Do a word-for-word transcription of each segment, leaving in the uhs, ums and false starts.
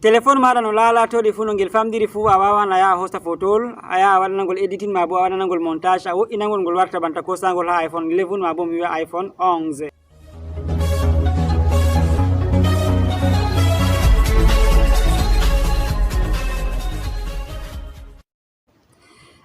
Téléphone maaɗa no laalatooɗi fuu, no ngel famɗiri fuu, a waawan a yaha a hoosa fotowol, a yaha a waɗana ngol editing, maa bo a waɗana ngol montage, a woɗɗina ngol, ngol warta banta koosangol haa iPhone eleven maa bo mi wi'a iPhone onze.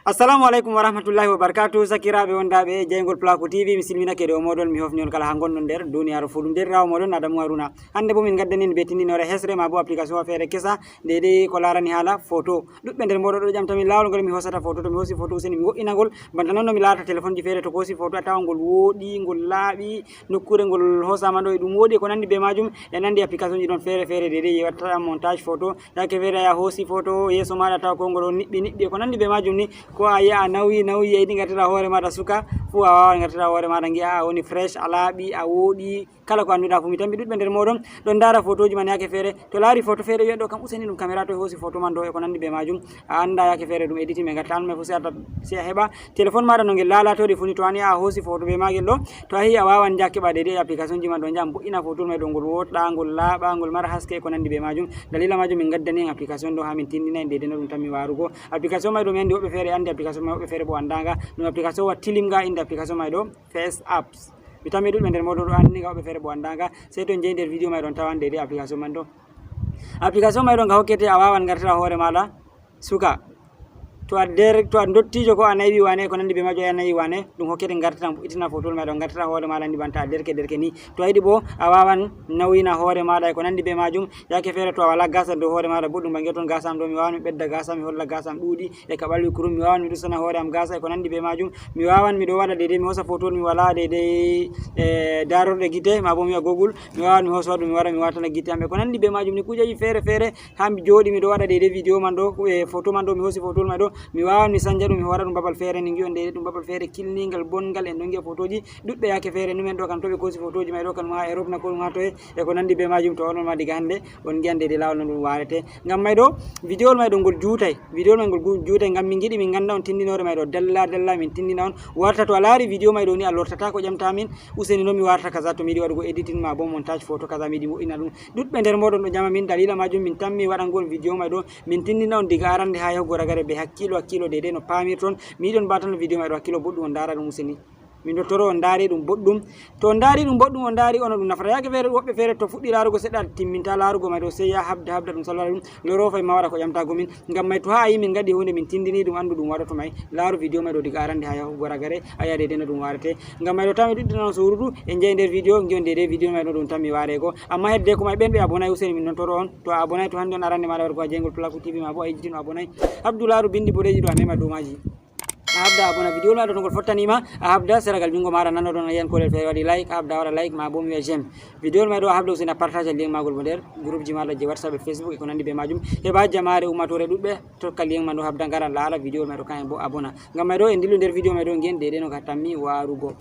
Assalamu aleykum wa rahmatullahi wa barakatuh. Sakiraaɓe wondaaɓe e jeyngol Plaku T V, mi silminake dow mooɗon, mi hofni on kala haa ngonɗon nder duniyaaru fuu. Ɗum deerɗiraawo mooɗon Adamu Haruna. Hannde bo min ngaddani on bee tindinoore hesre maa bo application feere kesa, deydey ko laarani haala foto. Ɗuɗɓe nder mooɗon ɗo ƴamta min laawol ngol mi hoosata foto, to mi hoosi foto useni mi woɗɗina ngol. Banta non no mi laarata telefonji feere, to koosi foto a tawa ngol wooɗi, ngol laaɓi, nokkuure ngol hoosaama ɗo e ɗum wooɗi e ko nanndi bee maajum. En anndi applicationji ɗon feere feere, deydey watta montage foto, yaake feere a hoosi foto yeeso maaɗa tawa ko ngol on niɓɓi niɓɓi e ko nanndi bee maajum ni, ko a yi'a a nawyi nawyi a yiɗi ngartira hoore maaɗa suka fuu a waawan ngartira hoore maaɗa ngi'a a woni fresh, a laaɓi, a wooɗi, kala ko annduɗaa fuu. Mi tammi ɗuɗɓe nder mooɗon ɗon ndaara fotooji man yaake feere, to laari foto feere wi'a ɗo kam useni ɗum caméra to hoosi foto man ɗo e ko nanndi bee maajum. A annda yaake feere ɗum editing ɓe ngatta an may fuu sey a tat-, sey a heɓa téléphone maaɗa no ngel laalatooɗi fuu ni, to an yaha a hoosi foto bee maagel ɗo, to a yahi a waawan njaha keɓa deydey applicationji man ɗo, njaha mboɗɗina fotowol may ɗo, ngol wooɗa, ngol laaɓa, ngol mara haske e ko nanndi bee maajum. Daliila maajum min ngaddani en application ɗo haa min tinndina en deydey no ɗum tammi waarugo. Application may ɗo mi anndi woɓɓe feere anndi application may, woɓɓe feere bo anndaa nga. Ɗum application wa tilimnga, innde application may ɗo Face Apps. Mi tammi ɗuɗɓe nder mooɗon ɗo anndi nga, woɓɓe feere bo anndaa nga. Sey to en njehi nder vidéo may ɗon tawan deydey application man ɗo. Application may ɗo nga hokkete a waawan ngartira hoore maaɗa suka. To a der-, to a ndottiijo ko a naywi wane, ko nanndi bee maajum a naywi wane, ɗum hokkete ngartira, mbo'itina fotowol maaɗa, ngartira hoore maaɗa ni banta a derke derke ni. To a yiɗi bo a waawan nawyina hoore maaɗa e ko nanndi bee maajum. Yaake feere to a walaa gaasa dow hoore maaɗa boɗɗum, ba ngi'oton gaasa am ɗo, mi waawan mi ɓedda gaasa, mi holla gaasa am ɗuuɗi e ka ɓalwi kurum, mi waawan mi ɗustana hoore am gaasa e ko nanndi bee maajum. Mi waawan mi ɗo waɗa deydey, mi hoosa fotowol mi walaa deydey, e, daarorɗe gite, maa bo mi wi'a Google, mi waawan mi hoosa ɗum mi wara mi waatana gite am e ko nanndi bee maajum ni. Kuujeeji feere feere haa mi jooɗi mi ɗo waɗa deydey vidéo man ɗo, e, foto man ɗo, mi hoosi fotowol may ɗo, mi waawan mi sanja ɗum, mi hoora ɗum babal feere, ni ngi'on deydey ɗum babal feere kilniingal, bonngal, en ɗon ngi'a fotooji ɗuɗɓe yaake feere. Numen ɗo kam to ɓe koosi fotooji may ɗo, kanum haa Europe na, ko ɗum haa toye, e ko nanndi bee maajum. To onon ma diga hannde on ngi'an deydey laawol no ɗum waarete. Ngam may ɗo, vidéowol may ɗo ngol juutay, vidéowol may ngol gu-, juutay, ngam min ngiɗi min ngannda on tinndinoore may ɗo dalla dalla, min tinndina on. Warta to a laari vidéo may ɗo ni a lortata ko ƴamta min, useni no mi warta kaza, to mi yiɗi waɗugo editing maa bo montage foto kaza, mi yiɗi mo'ina ɗum. Ɗuɗɓe nder mooɗon ɗo ƴama min, daliila maajum min tammi waɗangol vidéo may ɗo, min tinndina on diga arande haa yahugo ragare bee hakkiilo, hakkiilo deydey no paamirton. Mi yiɗi on mbaatano vidéo may ɗo hakkiilo boɗɗum, on ndaara ɗum useni. Min ɗo toro on ndaari ɗum boɗɗum. To on ndaari ɗum boɗɗum, on ndaari on no ɗum nafata. Yaake feere woɓɓe feere to fuɗɗi laarugo seɗɗa timminta laarugo may ɗo, sey yaha habda habda ɗum salwara ɗum, loro fay ma waɗa ko ƴamtaago min. Ngam may to haa a yi min ngaɗi huunde min tinndini ɗum, anndu ɗum waɗoto may. Laaru vidéo may ɗo diga arande haa yahugo ragare, a yi'a deydey no ɗum waarete. Ngam may ɗo tawmi ɗuɗɗinano surutu, en njahi nder vidéo, ngi'on deydey vidéo may ɗo ɗum tammi waareego. Ammaa heddeeko may ɓen ɓe abonay useni min ɗon toro on. To a abonay to hannde on arande maaɗa waɗugo haa jeyngol Plaku T V maa bo a yejjitino abonay. Habdu laaru binndi boɗeeji ɗo a mema dow maaji. A habda abona vidéo ma ɗo to ngol fottani ma, a habda seragal junngo maaɗa nano ɗon a yi'an koolel feere waɗi like, a habda a waɗa like maa bo mi wi'a j'aime. Vidéo ma ɗo a habda useni a partage lien maagol bo nder groupe ji maaɗa je WhatsApp e Facebook e ko nanndi bee maajum. Heɓa jamaare ummaatoore ɗuɗɓe tokka lien ma ɗo habda ngara laara vidéo ma ɗo kayen bo abona. Ngam may ɗo en ndillu nder vidéo may ɗo ngi'en deydey no ka tammi waarugo.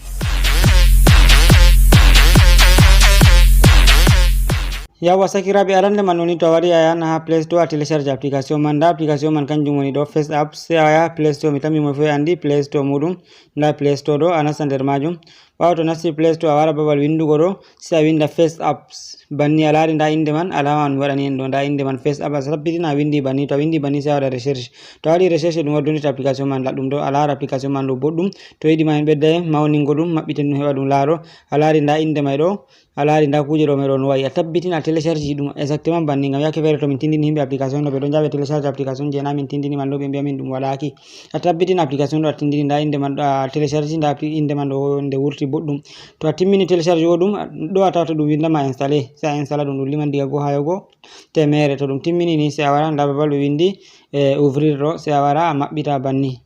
Yawwa sakiraaɓe, arande man woni to a wari a yahan haa Play Store a télécharge application man. Ndaa application man kanjum woni ɗo Face App. Sey a yaha Play Store, mi tammi mo fuu e anndi Play Store muuɗum. Ndaa Play Store ɗo a nasta nder maajum. Ɓaawo to nasti Play Store a wara babal winndugo ɗo, sey a winnda Face Apps. Banni a laari ndaa innde man, alaama on mi waɗani en ɗo, ndaa innde man Face App. A tabbitina a winndi banni, to a winndi banni sey a waɗa recherche. To a waɗi recherche ɗum waddondita application man laɗɗum ɗo, a laara application man ɗo boɗɗum. To yiɗi ma en ɓedda mawningo ɗum, maɓɓiten ɗum heɓa ɗum laaro. A laari ndaa innde may ɗo, a laari ndaa kuuje ɗo may ɗo no wa'i. A tabbitina a télécharge ɗum exactement banni, ngam yaake feere to min tindini himɓe application ɗo ɓe ɗo njaɓa télécharge application je na min tindini man ɗo ɓe mbi'a min ɗum waɗaaki. A tabbitina application ɗo a tindini ndaa innde man ɗo a télécharge ndaa appli-, innde man ɗo nde wurti boɗɗum. To a timmini télécharge o ɗum, ɗo a tawata ɗum winndama installé. Sey a installa ɗum, ɗum liman diga go haa yogo teemeere. To ɗum timmini ni sey a wara ndaa babal ɓe winndi, eh, ouvrir ɗo, sey a wara a maɓɓita banni.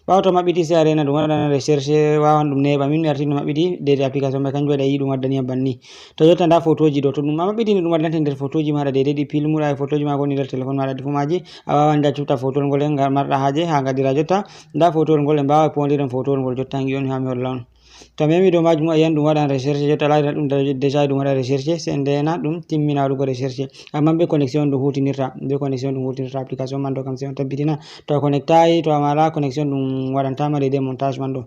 Ɓaawo to maɓɓiti sey a reena ɗum waɗana recherche, waawan ɗum neeɓa. Min mi arti ɗum maɓɓiti deydey application may, kanjum waɗi a yi'i ɗum waddani yam banni. To jotta ndaa fotooji ɗo, to ɗum a maɓɓitini ɗum waddante nder fotooji maaɗa deydey ɗi pilmuɗa e fotooji maa ko woni nder téléphone maaɗa ɗi fuu maaji, a waawan ndaa cufta fotowol ngol e ngal marɗa haaje haa ngadira jotta. Ndaa fotowol ngol e mbaawa poondiren fotowol ngol jotta ngi'on haa mi holla on. To a memi dow maajum a yi'an ɗum waɗan recherche, jotta a laari ɗum déjà ɗum waɗa recherche, sey ndeena ɗum timmina waɗugo recherche. Ammaa bee connexion ɗum huutinirta, bee connexion ɗum huutinirta application man ɗo kam sey on tabbitina. To a connectaay, to a mala connexion ɗum waɗantaama deydey montage man ɗo.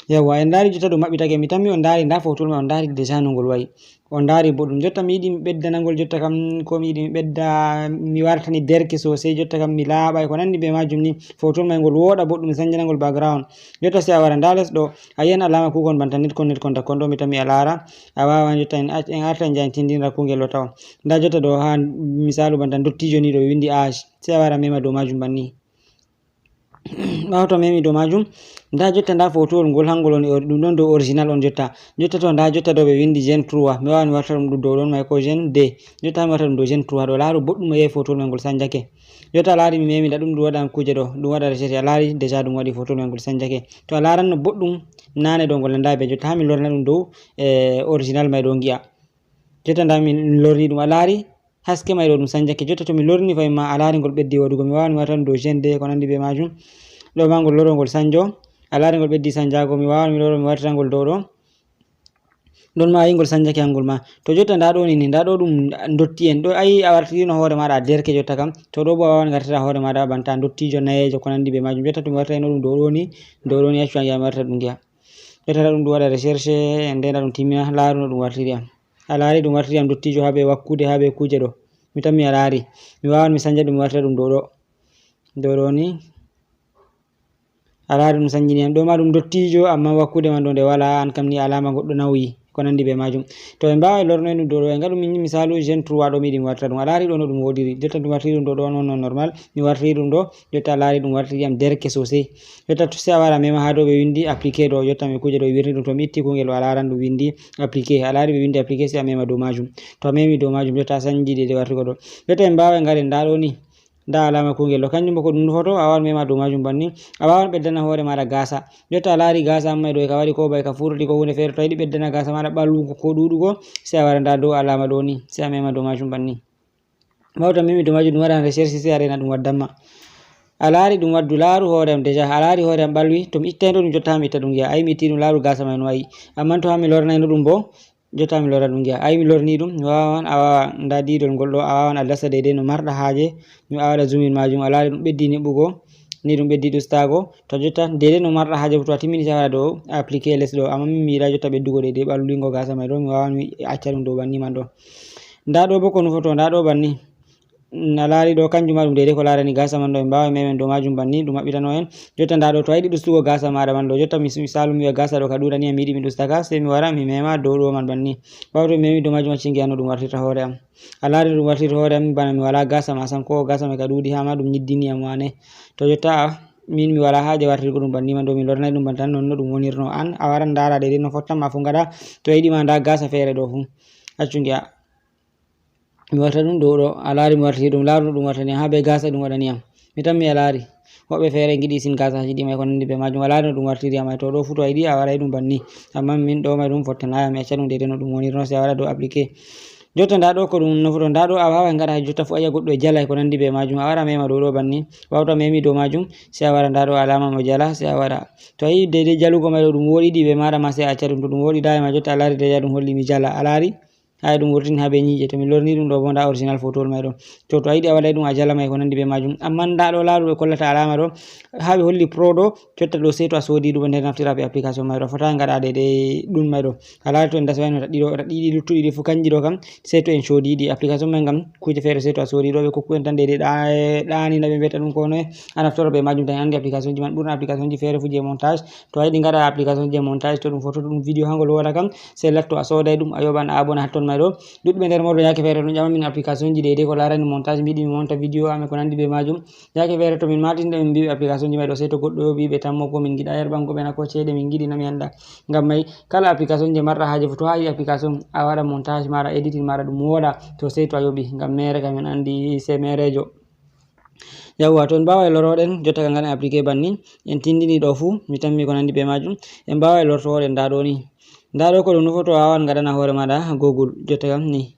Yawwa, en ndaari jotta ɗum maɓɓitake, mi tammi on ndaari ndaa fotowol man, on ndaari déjà no ngol wa'i. On ndaari boɗɗum. Jotta mi yiɗi mi ɓeddanangol, jotta kam ko mi yiɗi mi ɓedda, mi wartani derke sosai, jotta kam mi laaɓa e ko nandi be majum ni. Fotowol may ngol wooɗa boɗɗum, sanjanangol background. Jotta si a wara nda les ɗo, a yi'an alama kuugal banta netkon, netkon, dakkon ɗo mi tammi a laara. A wawan jotta en ac-, en arta en njaha en tindinira kuungel ɗo taw. Nda jotta ɗo ha misalu banta ndottijo ni ɗo windi âge. Si a wara mema dow majum banni. Ɓaawo to memi dow majum, nda jotta nda fotowol ngol hangol on or-, ɗum ɗon dow original on jotta. Jotta to nda jotta ɗo ɓe windi Gen trois, mi wawan mi warta ɗum dow ɗon may ko Gen deux. Jotta mi warta ɗum dow Gen trois ɗo, laaru boɗɗum a yi'ay fotowol may ngol sanjake. Jotta a laari mi memi nda ɗum, ɗum waɗan kuuje ɗo, ɗum waɗa recherche, a laari déjà ɗum waɗi fotowol may ngol sanjake. To a laaranno boɗɗum nane ɗo ngol nanda be jotta ha mi lorna ɗum dow, eh, original may ɗo ngi'a. Jotta nda mi lorni ɗum, a laari haske may ɗo ɗum sanjake. Jotta to mi lorni fahin ma a laari ngol ɓeddi waɗugo, mi wawan mi warta ɗum dow Gen deux ko nandi be majum. Ɗo ma ngol loro ngol sanjo, a laari ngol ɓeddi sanjago, mi wawan mi loro mi wartira ngol dow ɗo. Ɗon ma a yi'i ngol sanjake hangol ma. To jotta nda ɗo ni, ni, nda ɗo ɗum ndotti en. Ɗo a yi'i a wartirino hoore maɗa a derke jotta kam. To ɗo bo a wawan ngartira hoore maɗa banta ndottijo nayejo ko nandi be majum. Jotta to mi wartirayno ɗum dow ɗo ni, dow ɗo ni accu a ngi'a mi wartira ɗum ngi'a. Jotta nda ɗum ɗum waɗa recherche, en nde nda ɗum timmina, laaru no ɗum wartiri am. A laari ɗum wartiri am ndottijo ha be wakkude, ha be kuuje ɗo. Mi tammi a laari. Mi wawan mi sanja ɗum mi wartira ɗum dow ɗo. Dow ɗo ni. A laari ɗum sanjini am. Ɗo ma ɗum ndottijo, amma wakkude man ɗo nde wala, an kam ni alama goɗɗo nauyi. Ko nandi be majum. To en mbaway lornoy ɗum dow ɗo, en ngaɗu min misalu Gen trois ɗo mi yiɗi mi wartira ɗum. A laari ɗo no ɗum wodiri. Jotta ɗum wartiri ɗum ɗo, ɗo non non normal. Mi wartiri ɗum ɗo. Jotta a laari ɗum wartiri am derke sosai. Jotta to se a wara mema ha dow ɓe windi appliqué ɗo. Jotta mi kuuje ɗo wirni ɗum to mi itti kuungel ɗo a laran ɗum windi appliqué. A laari ɓe windi appliqué se a mema dow majum. To a memi dow majum jotta a sanji dede wartugo ɗo. Jotta en mbaway ngaɗen nda ɗo ni. Nda alama kuungel ɗo, kanjum bo ko ɗum nufoto, a wawan mema dow majum banni. A wawan ɓeddana hoore maɗa gasa. Jotta a laari gasa amma e ɗo e ka waɗi ko ba e ka furɗi ko hunde feere, to a yiɗi ɓeddana gasa maɗa ɓalwugo ko ɗuɗugo, se a wara nda dow alama ɗo ni, se a mema dow majum banni. Ɓawo to a memi dow majum ɗum waɗan recherche, se a rena ɗum waddanma. A laari ɗum waddu, laaru hoore am déjà, a laari hoore am ɓalwi, to mi ittayno ɗum jotta ha mi itta ɗum giya. Ayi mi itti ɗum, laaru gasa may no wa'i. Amman to ha mi lornayno ɗum bo, jotta mi lora ɗum giya. Ayi mi lorni ɗum, mi wawan, a wawa nda didol ngol ɗo, a wawan a dasa dede no marɗa haaje, mi a waɗa zoom in majum, a laari ɗum ɓeddi niɓɓugo, ni ɗum ɓeddi ɗustago. To jotta dede no marɗa haaje fu to a timmini se a waɗa dow appliqué les ɗo, amma min mi yiɗa jotta ɓeddugo dede ɓalwingo gasa may ɗo, mi wawan mi acca ɗum dow banni man ɗo. Nda ɗo bo ko nufoto, nda ɗo banni. Mm, a laari ɗo, kanjum ma ɗum dede ko laarani gasa man ɗo, en mbaway memen dow majum banni, ɗum maɓɓitano en. Jotta nda ɗo, to a yiɗi ɗustugo gasa maɗa man ɗo, jotta mis-, misalu mi wi'a gasa ɗo ka ɗuɗani am, mi yiɗi mi ɗustaka, se mi wara mi mema dow ɗo man banni. Ɓawo to mi memi dow majum, acci ngi'an no ɗum wartirta hoore am. A laari no ɗum wartirta hoore am, bana mi wala gasa ma sam, ko gasa may ka ɗuɗi ha ma ɗum nyiddini am wane. To jotta min mi wala haaje wartirgo ɗum banni man ɗo, mi lornay ɗum bantan non no ɗum wonirno. An a waran ndara dede no fottan ma fu ngaɗa, to a yiɗi ma nda gasa feere ɗo fu. Accu ngi'a. Mi warta ɗum dow ɗo, a laari mi wartiri ɗum, laaru no ɗum wartani am, ha be gasa ɗum waɗani am. Mi tammi a laari. Woɓɓe feere ngiɗi sin gasaji ɗi may ko nandi be majum, a laari no ɗum wartiri am, to ɗo fu to a yiɗi a waɗay ɗum banni. Amma min ɗo may ɗum fottanayi am, mi acca ɗum dede no ɗum wonirno, se a waɗa dow appliqué. Jotta nda ɗo ko ɗum nufoto, nda ɗo a waway ngaɗa jotta fu a yi'a goɗɗo e jala e ko nandi be majum, a wara mema dow ɗo banni. Ɓawo to a memi dow majum, se a wara nda ɗo alama mo jala, se a waɗa. To a yi'i dede jalugo may ɗo ɗum woɗi ɗi be maɗa ma, se a acca ɗum, to ɗum woɗi dayi ma jotta a laari dede ɗum holli mi jala, a laari? Hay ɗum wurtini ha be nyiiƴe. To mi lorni ɗum ɗo bo, nda original fotowol may ɗo. To, to a yiɗi a waɗay ɗum a jala may ko nandi be majum. Amma nda ɗo laaru ɓe kollata alama ɗo. Ha ɓe holli pro ɗo, jotta ɗo sey to a soodi ɗum nder naftira be application may ɗo. Fota ngaɗa dede ɗum may ɗo. A laari to en dasa wayno raɗɗi ɗo, raɗɗi ɗiɗi luttuɗi ɗi fu kanji ɗo kam, sey to en soodi ɗi application may ngam kuje feere sey to a soodi ɗo. Ɓe kokku en tan dede ɗa-, ɗani na ɓe mbiyata ɗum ko noye. A naftoro be majum tan, andi application ji man. Ɓurna application ji feere fu je montage. To a yiɗi ngaɗa application je montage, to ɗum foto, to ɗum video ha ngol woda kam, sey latto a sooday ɗum, a yoɓan, a abona hatton may ɗo. Ɗuɗɓe nder mooɗon yaake feere ɗon ƴama min application ji deydey ko laarani montage, mbiɗi mi monta video am e ko nandi be majum. Yaake feere to min matinta min mbiɓe application ji may ɗo, sey to goɗɗo yoɓi ɓe tammo ko min ngiɗa yerɓango ɓe na ko ceede min ngiɗi na mi anda. Ngam may kala application je marɗa haaje fu to a yiɗi application a waɗa montage maɗa, editing maɗa ɗum woɗa, to sey to a yoɓi. Ngam mere kam en andi sey merejo. Yawwa, to en mbaway loroɗen, jotta ka ngaɗen appliqué banni, en tindini ɗo fu, mi tammi ko nandi be majum, en mbaway lortoɗen nda ɗo ni. Nda ɗo ko ɗum nufoto, a wawan ngaɗana hoore maɗa Google, jotta kam ni.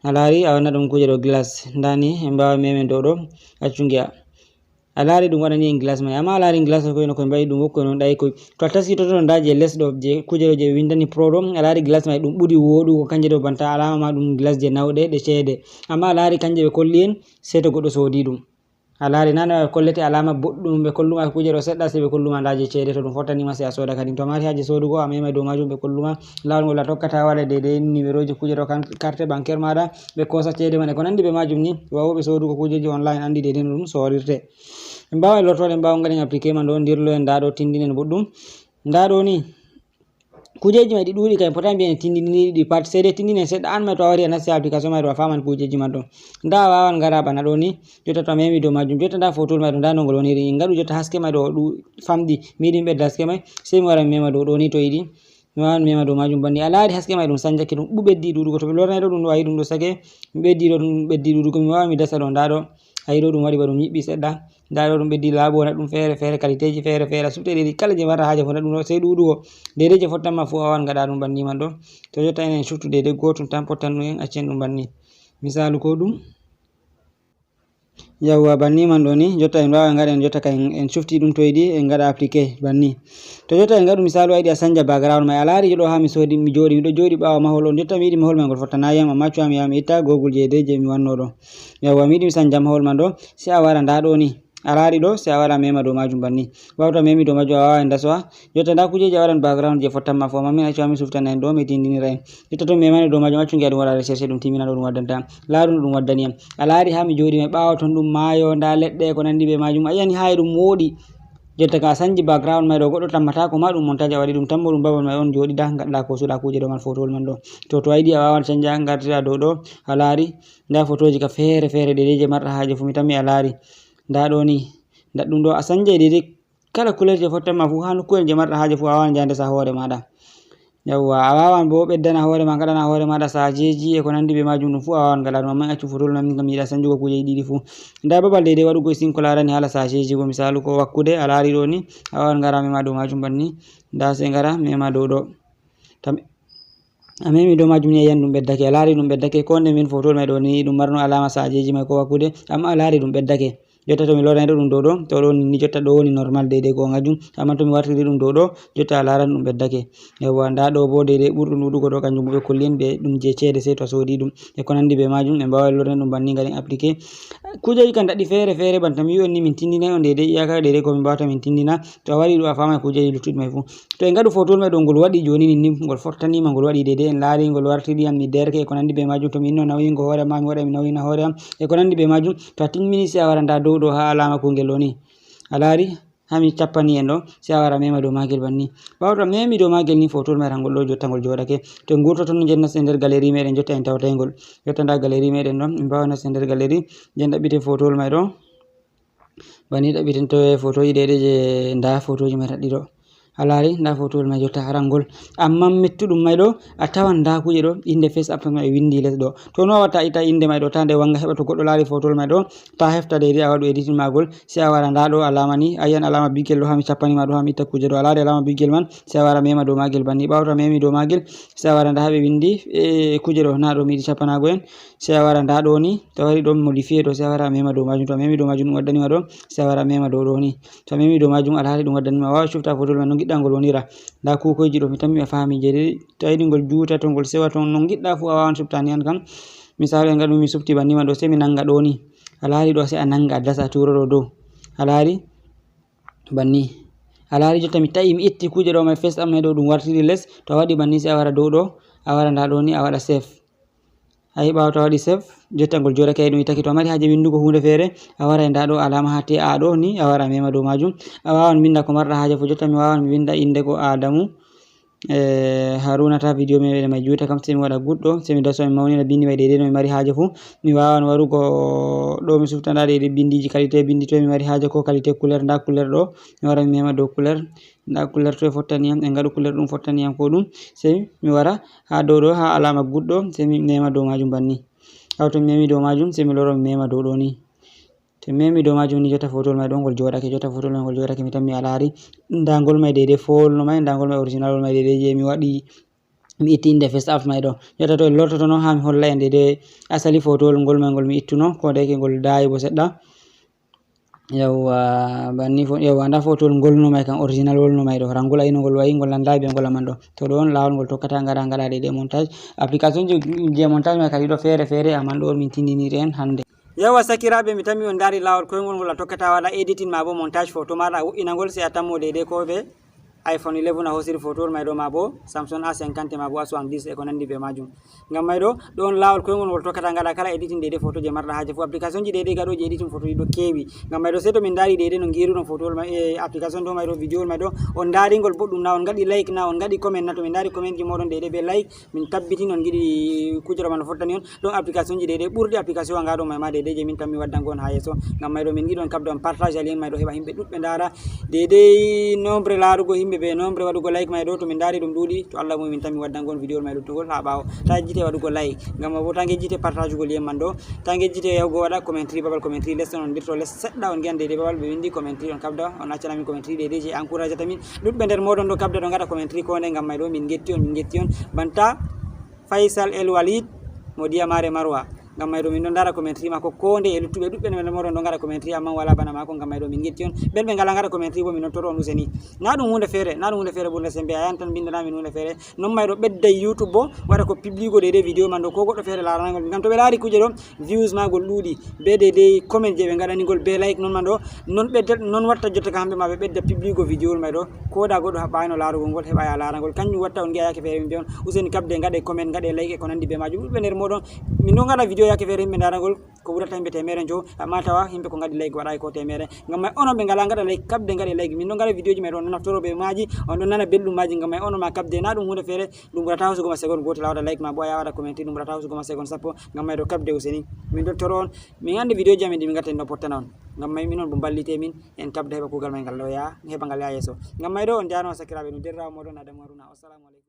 A laari, a wanna ɗum kuje ɗo glace. Nda ni, en mbaway memen dow ɗo, accu ngi'a. A laari ɗum waɗani en glace may, amma a laari glace ko ino ko en mbaɗi ɗum wokko non ɗay koy. To a taski to, to nda je les ɗo, je kuje ɗo je ɓe windani pro ɗo, a laari glace may ɗum ɓuri woɗugo kanje ɗo banta alama ma ɗum glace je nawɗe ɗe ceede. Amma a laari kanje ɓe kolli en, sey to goɗɗo soodi ɗum. A laari nane ɓe kollete alaama boɗɗum, ɓe kolluma kuuje ɗo seɗɗa, sey ɓe kolluma ndaa je ceede to ɗum fottanima sey a sooda kadi. To a mari haaje soodugo a mema dow majum ɓe kolluma laawol ngol a tokkata waɗa deydey numéro ji kuuje ɗo kan carte bancaire maɗa, ɓe koosa ceede man e ko nanndi bee majum ni. Waawuɓe soodugo kuujeeji online anndi deydey no ɗum soorirte. En mbaaway lortoɗen ɓaawo ngaɗen appliqué man ɗo, ndirloyen ndaa ɗo tinndinen boɗɗum. Ndaa ɗo ni kuujeeji may ɗi ɗuuɗi kay, en potaani mbiyen en tinndinii ɗi pat, sey dee tinndinen seɗɗa. Aan may to a wari a nasti application may ɗo a faaman kuujeeji man ɗo. Ndaa a waawan ngara bana ɗo ni, jotta to a memi dow majum, jotta ndaa fotowol may ɗo, ndaa no ngol woniri. En ngaɗu jotta haske may ɗo ɗu famɗi, mi yiɗi mi ɓedda haske may, sey mi wara mi mema dow ɗo ni to yiɗi. Mi waawan mi mema dow majum banni. A laari haske may ɗum sanjake, ɗum ɓu ɓeddi ɗuuɗugo. To mi lornay ɗo ɗum ɗo, a yi ɗum ɗo sake, mi ɓeddi ɗo, ɗum ɓeddi ɗuuɗugo. Mi waawan mi dasa ɗo, ndaa ɗo, a yi ɗo ɗum waɗi ba ɗum nyiɓɓi seɗɗa. Ndaa ɗo ɗum ɓeddi laaɓo, na ɗum feere feere, kaliteeji feere feere, a sufta ɗi kala je marɗa haaje fuu, na ɗum ɗo sey ɗuuɗugo. Deydey je fottanma fuu a waawan ngaɗa ɗum banni man ɗo. To jotta enen suftu deydey gootum tan pottanno en, accen ɗum banni. Misaalu ko ɗum. Yawwa, banni man ɗo ni, jotta en mbaawa ngaɗen, jotta kay en, en sufti ɗum to yiɗi, en ngaɗa appliqué banni. To jotta en ngaɗu misaalu, a yiɗi a sanja background may, a laari ɗo haa mi soodi, mi jooɗi, miɗo jooɗi ɓaawo mahol on, jotta mi yiɗi mahol may ngol fottanayi yam, amma cuwa mi yaha mi itta Google je dey je mi wanno ɗo. Yawwa, mi yiɗi mi sanja mahol man ɗo, sey a wara ndaa ɗo ni. A laari ɗo, sey a wara a mema dow majum banni. Ɓaawo to a memi dow majum, a waaway ndasowa. Jotta ndaa kuujeeji a waɗan background je fottanma fuu, amma min accu haa mi suftana en ɗo, mi tindinira en. Jotta to mi memani dow majum, accu ngi'a ɗum waɗa recherche, ɗum timmina ɗo ɗum waddanta am. Laaru no ɗum waddani am. A laari haa mi jooɗi may, ɓaawo ton ɗum maayo, ndaa leɗɗe e ko nanndi bee majum. A yi'ani haa e ɗum wooɗi. Jotta ka a sanji background may ɗo, goɗɗo tammataako ma ɗum montage a waɗi ɗum, tammo ɗum babal may on jooɗida, ngaɗɗa ko suuɗa kuuje dow man, fotowol man ɗo. To, to a yiɗi a waawan sanja, ngartira dow ɗo, a laari. Ndaa fotooji ka feere feere, deydey je marɗa haaje fuu, mi tammi a laari. Ndaa ɗo ni, ndaa ɗum ɗo, a sanjay deydey kala couleur je fottanma fuu, haa nokkuwel je marɗa haaje fuu, a waawan jande sa hoore maaɗa. Yawwa, a waawan bo ɓeddana hoore ma, ngaɗana hoore maaɗa sajeeji e ko nanndi bee majum, ɗum fuu a waawan ngaɗa ɗum, amma accu fotowol man, min kam mi yiɗa sanjugo kuujeeji ɗiɗi fuu. Ndaa babal deydey waɗugo sin ko laarani haala sajeeji go, misaalu ko wakkude, a laari ɗo ni, a waawan ngara mema dow majum banni. Ndaa sey ngara mema dow ɗo. Tam-, a memi dow majum ni, a yi'an ɗum ɓeddake. A laari ɗum ɓeddake, ko nde min fotowol may ɗo ni, ɗum marno alaama sajeeji may ko wakkude, amma a laari ɗum ɓeddake. Jotta to mi lornay ɗo ɗum dow ɗo, to ɗo ni jotta ɗo woni normal deydey goongajum. Amma to mi wartiri ɗum dow ɗo, jotta a laaran ɗum ɓeddake. Yawwa, ndaa ɗo bo deydey ɓurɗum ɗuuɗugo ɗo, kanjum bo ɓe kolli en ɓe ɗum je ceede, sey to a soodi ɗum. E ko nanndi bee majum, en mbaaway lornay ɗum banni ngaɗen appliqué. Kuujeeji kam daɗɗi feere feere, banta mi wi'i on ni min tindinay on deydey, iyaka deydey ko min mbaawata min tindina. To a waɗi ɗum a faamay kuujeeji luttuɗi may fuu. To en ngaɗu fotowol may ɗo, ngol waɗi jooni ni, ngol fottaniima, ngol waɗi deydey, en laari ngol wartiri yam mi derke e ko nanndi bee majum. To mi inno nawyingo hoore am, mi waɗa mi nawyina hoore am e ko nanndi bee majum. To a timmini sey a wara ndaa dow ɗo haa alaama kuungel ɗo ni. A laari? Haa mi cappani en ɗo, sey a wara a mema dow maagel banni. Ɓaawo to a memi dow maagel ni, fotowol may rangol ɗo jotta ngol jooɗake. To en ngurtoto ni, nden nasten nder galerie meɗen, jotta en tawtay ngol. Jotta ndaa galerie meɗen ɗo, en mbaawa nasten nder galerie, nden ɗaɓɓiten fotowol may ɗo. Banni ɗaɓɓiten to e fotooji deydey je, ndaa fotooji may ɗaɗɗi ɗo. A laari, ndaa fotowol may jotta rangol. Amma mettuɗum may ɗo, a tawan ndaa kuuje ɗo, innde face app may winndi les ɗo. To no a watta a itta innde may ɗo, ta nde wanga, heɓa to goɗɗo laari fotowol may ɗo, ta hefta deydey a waɗu editing maagol, sey a wara ndaa ɗo alaama ni, a yi'an alaama biggel ɗo haa mi cappani ma ɗo, haa mi itta kuuje ɗo. A laari alaama biggel man, sey a wara mema dow maagel banni. Ɓaawo to a memi dow maagel, sey a wara ndaa haa ɓe winndi, e, kuuje ɗo, na ɗo mi yiɗi cappanaago en. Sey a wara ndaa ɗo ni, to a wari ɗon modifié ɗo, sey a wara a mema dow majum. To a memi dow majum, ɗum waddani ma ɗo, sey a wara a mema dow ɗo ni. To a memi dow majum, a laari ɗum waddani ma, a waaway sufta fotowol man no ngiɗɗa ngol wonira. Ndaa kuukoyji ɗo, mi tammi a faami je dey. To a yiɗi ngol juuta, to ngol sewa, to no ngiɗɗa fuu a waawan sufta ni an kam. Misaalu, en ngaɗu mi sufti banni man ɗo, sey mi nannga ɗo ni. A laari ɗo, sey a nannga a dasa a tuuro ɗo dow. A laari? Banni. A laari jotta mi ta'i, mi itti kuuje ɗo may face app may ɗo, ɗum wartiri les. To a waɗi banni, sey a wara dow ɗo, a wara ndaa ɗo ni, a waɗa save. A yi ɓaawo to a waɗi save, jotta ngol jooɗake, a yi ɗum ittake. To a mari haaje winndugo huunde feere, a waray ndaa ɗo alaama haa te a ɗo ni, a wara a mema dow majum. A waawan winnda ko marɗa haaje fuu. Jotta mi waawan mi winnda innde ko Adamu, e, Haruna, ta video meɗen may juuta kam, sey mi waɗa goɗɗo, sey mi dasa mi mawnina binndi may deydey no mi mari haaje fuu. Mi waawan warugo ɗo mi sufta ndaa deydey binndiiji qualité binndi, to mi mari haaje ko qualité couleur, ndaa couleur ɗo, mi wara mi mema dow couleur. Ndaa couleur toy fottani yam, en ngaɗu couleur ɗum fottani yam ko ɗum. Sey mi wara haa dow ɗo, haa alaama goɗɗo, sey mi mema dow majum banni. Ɓaawo to mi memi dow majum, sey mi loro mi mema dow ɗo ni. To mi memi dow majum ni, jotta fotowol may ɗo ngol jooɗake, jotta fotowol may ngol jooɗake, mi tammi a laari. Ndaa ngol may deydey fowol no may, ndaa ngol may original wol may deydey je mi waɗi, mi itti innde face app may ɗo. Jotta to en lortoto no haa mi holla en deydey asali fotowol ngol may ngol mi ittuno, ko deyke ngol daayi bo seɗɗa. Yawwa, banni fo, yawwa, ndaa fotowol ngol no may kan, original wol no may ɗo. Rangol a yi no ngol wayi, ngol nanndaay bee ngol aman ɗo. To ɗo on laawol ngol tokkata, ngara ngaɗa deydey montage. Application ji je montage may kadi ɗo feere feere, aman ɗo min tindiniri en hannde. Yawa sakiraaɓe, mi tammi on ndaari laawol koyngol ngol a tokkata waɗa editing ma bo montage photo maɗa a wo'inangol, sey a tammo deydey ko be iPhone eleven a hosiri photo ma ɗo, ma bo Samsung A cinquante ma bo A soixante-dix e ko nandi be majum. Ngam may ɗo, ɗon laawol koyngol ngol tokkata ngaɗa kala editing deydey photo je marɗa haaje fu. Application ji deydey gaɗooji editing photo ɗi ɗo keewi. Ngam may ɗo, sey to min ndaari deydey no ngiruɗon photo ma, e application ɗo may ɗo, video may ɗo, on ndaari ngol boɗɗum na, on ngaɗi like na, on ngaɗi comment na, to min ndaari comment ji moɗon deydey be like, min tabbitin on ngiɗi kujere man no fottani on. Ɗon application ji deydey ɓurɗi application wa ngaɗo may ma deydey je min tammi waddango on ha yeeso. Ngam may ɗo min ngiɗi on kabda on partage a lien may ɗo heɓa himɓe ɗuɗɓe ndaara. Deydey nombre laarugo himɓe be nombre waɗugo like may ɗo, to min ndaari ɗum ɗuuɗi, to Allah mum min tammi waddango on video may ɗuttugol ha ɓaawo. Ta jite waɗugo like, ngam ma bo ta ngejjite partage ugol lien man ɗo. Ta ngejjite yahugo waɗa commentary babal commentary les ɗon, on dirto les seɗɗa on ngi'an deydey babal ɓe windi commentary, on kabda on accana min commentary deydey je encourage ta min. Ɗuɗɓe nder moɗon ɗo kabda ɗo ngaɗa commentary ko nde, ngam may ɗo min ngetti on, min ngetti on. Banta Faisal El Walid mo Diyamare Marwa. Ngam may ɗo min ɗon ndaara commentary maako ko nde e luttuɓe ɗuɗɓe nder moɗon ɗo ngaɗa commentary, amma wala bana maako. Ngam may ɗo min ngetti on. Ɓen ɓe ngala ngaɗa commentary bo min ɗon toro on useni. Na ɗum hunde feere, na ɗum hunde feere bo na sembe, a yantan bindanaa min hunde feere. Non may ɗo ɓedda YouTube bo waɗa ko publigo deydey video man ɗo ko goɗɗo feere laaranangol. Ngam to ɓe laari kuje ɗo, views maagol ɗuuɗi, be deydey comment je ɓe ngaɗanigol be like non man ɗo, non ɓedda, non watta jotta ka hamɓe ma ɓe ɓedda publigo video may ɗo, ko da goɗɗo haɓɓaano laarugol ngol heɓa ya laarangol. Kanjum watta on ngi'a yaake feere min mbi'on useni kabde ngaɗe comment, ngaɗe like e ko nandi be majum. Ɗuɗɓe nder moɗon min ɗon ngaɗa video yaake feere himɓe ndaragol ko ɓurata himɓe temere njo, amma tawa himɓe ko ngaɗi like waɗayi ko temere. Ngam may onon ɓe ngala ngaɗa like, kabde ngaɗe like. Min ɗon ngaɗa video ji may ɗon naftoro be maji, on ɗon nana belɗum maji. Ngam may onon ma kabde na ɗum hunde feere. Ɗum ɓurata hosugoma segon gotel a waɗa like ma bo a yaha waɗa commentary, ɗum ɓurata hosugoma segon sappo. Ngam may ɗo kabde useni min ɗon toro on. Min andi video ji amin ɗi min gatta en ɗo pottana on. Ngam may minon bo mballite min en kabda heɓa kugal may ngal ɗo yaha, heɓa ngal yaha yeeso. Ngam may ɗo on jano sakiraaɓe, ɗum derrawo moɗon Adamu Haruna. Wassalamu aleykum.